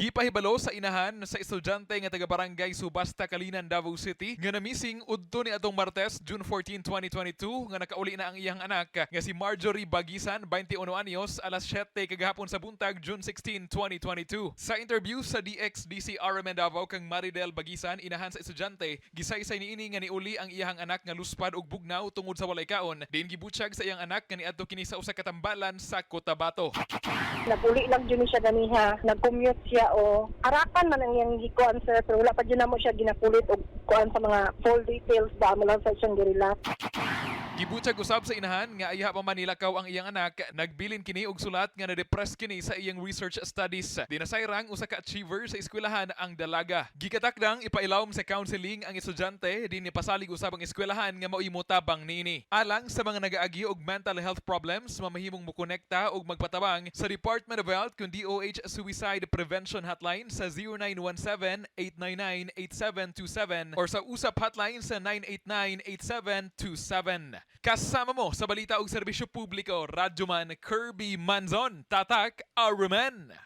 Gipahibalo sa inahan sa estudyante nga taga Barangay Subasta, Calinan, Davao City nga namising udto ni atong Martes, June 14, 2022, nga nakauli na ang iyang anak nga si Marjorie Bagisan, 21 anyos, alas 7 kagahapon sa buntag, June 16, 2022. Sa interview sa DXDC RMN Davao kang Maridel Bagisan, inahan sa estudyante, gisaysay niini nga niuli ang iyang anak nga luspad og bugnaw tungod sa walay kaon. Diin gibutyag sa iyang anak nga niadto kini sa usa ka tambalan sa Cotabato. Naguli lang jud ni siya ganiha, nag-commute siya o arakan man ang iyang gikuan, sir, pero wala pa jud namo siya ginakulit og kuan sa mga full details ba, amo lang sa siyang girila. Gibutyag usab sa inahan nga ayha pa man nilakaw ang iyang anak, nagbilin kini og sulat nga na-depress kini sa iyang research studies. Dinasayrang usa ka achiever sa eskwelahan ang dalaga. Gikatakdang ipailawom sa counseling ang estudyante, din nipasalig usab ang eskwelahan nga mao'y motabang niini. Alang sa mga nagaagi og mental health problems, mamahimong mokonekta og magpatabang sa Department of Health kun DOH Suicide Prevention Hotline sa 0917-899-8727 or sa Usap Hotline sa 989-8727. Kasama mo sa balita og serbisyo publiko, Radyoman Kirby Manzon, Tatak RMN.